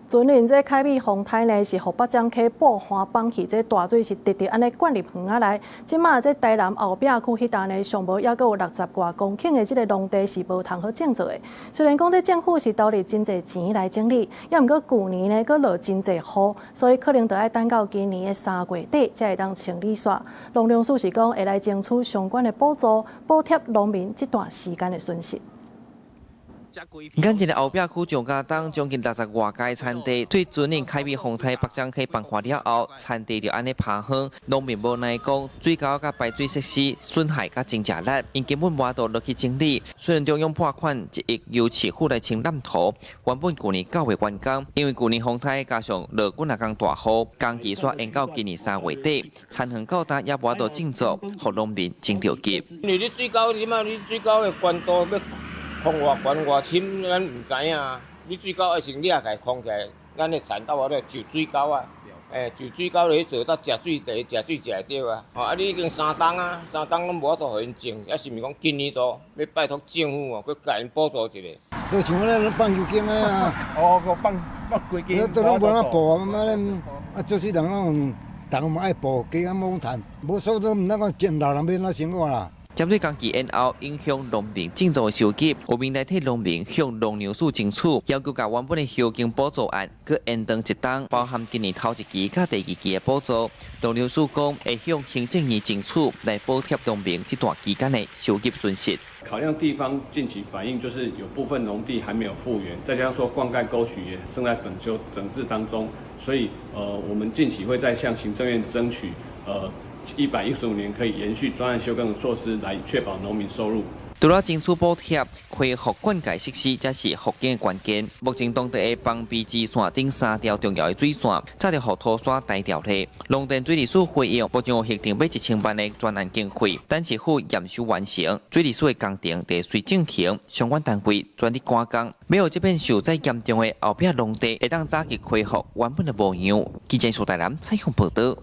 船輪這凱美風颱呢，是予北漳溪布旱崩去，這大水是直直按呢灌入園仔內。這馬這台南後壁區彼搭呢，上無猶閣有六十外公頃的這个農地是無通好種作的。雖然講這政府是投入真濟錢來整理，猶毋過舊年呢，閣落真濟雨，所以可能著愛等到今年的3月底才會當清理煞。農糧署是講會來爭取相關的補助，補貼農民這段時間的損失。眼前的後壁區蔣家東將近六十外家田地，對船輪凱美風颱北漳溪崩岸了後，田地就按呢趴荒，農民無奈講，水溝佮排水設施損害佮真濟力，𪜶根本無法度落去整理。雖然中央撥款1億由市府來清濫土，原本舊年9月完工，因為舊年風颱加上落幾若工大雨，工期煞延到今年3月底，田園到今也無法度種作，予農民真著急。因為你水溝，你嘛你水溝的懸度欲匡偌懸偌深，咱毋知影。你水溝愛先掠起來，匡起來，咱的田到我咧就水溝啊，欸，就水溝咧去做到食水茶，食水食會著啊。哦，啊，你已經三冬啊，三冬攏無法度予𪜶種，抑是毋是講今年度欲拜託政府哦，閣共𪜶補助一下。就像咧放油間的啊，哦，閣放放規間。都攏無法補啊，嘛咧啊，做事人攏，逐个嘛愛補，加減罔趁，無所都毋知講種老人欲按怎生活啦。針對工期延後影響農民種作的收入，有民代替農民向農糧署爭取，要求共原本的休耕補助案閣延長一冬，包含今年頭一期佮第二期的補助。農糧署講會向行政院爭取來補貼農民這段期間的收入損失。考量地方近期反映，就是有部分農地還沒有復原，再加上說灌溉溝渠也正在整修整治當中，所以我們近期會再向行政院爭取115年可以延續專案休耕的措施，來確保農民收入。除了爭取補貼、恢復灌溉設施，才是復耕的關鍵。目前當地的防備支線頂三條重要的水線，早就予土沙呆掉咧。農田水利署回應，目前有核定欲1000萬的專案經費，等市府驗收完成，水利署的工程就隨進行，相關單位全力趕工，欲予這片受災嚴重的後壁農地，會當早日恢復原本的模樣。記者蘇大南採訪報導。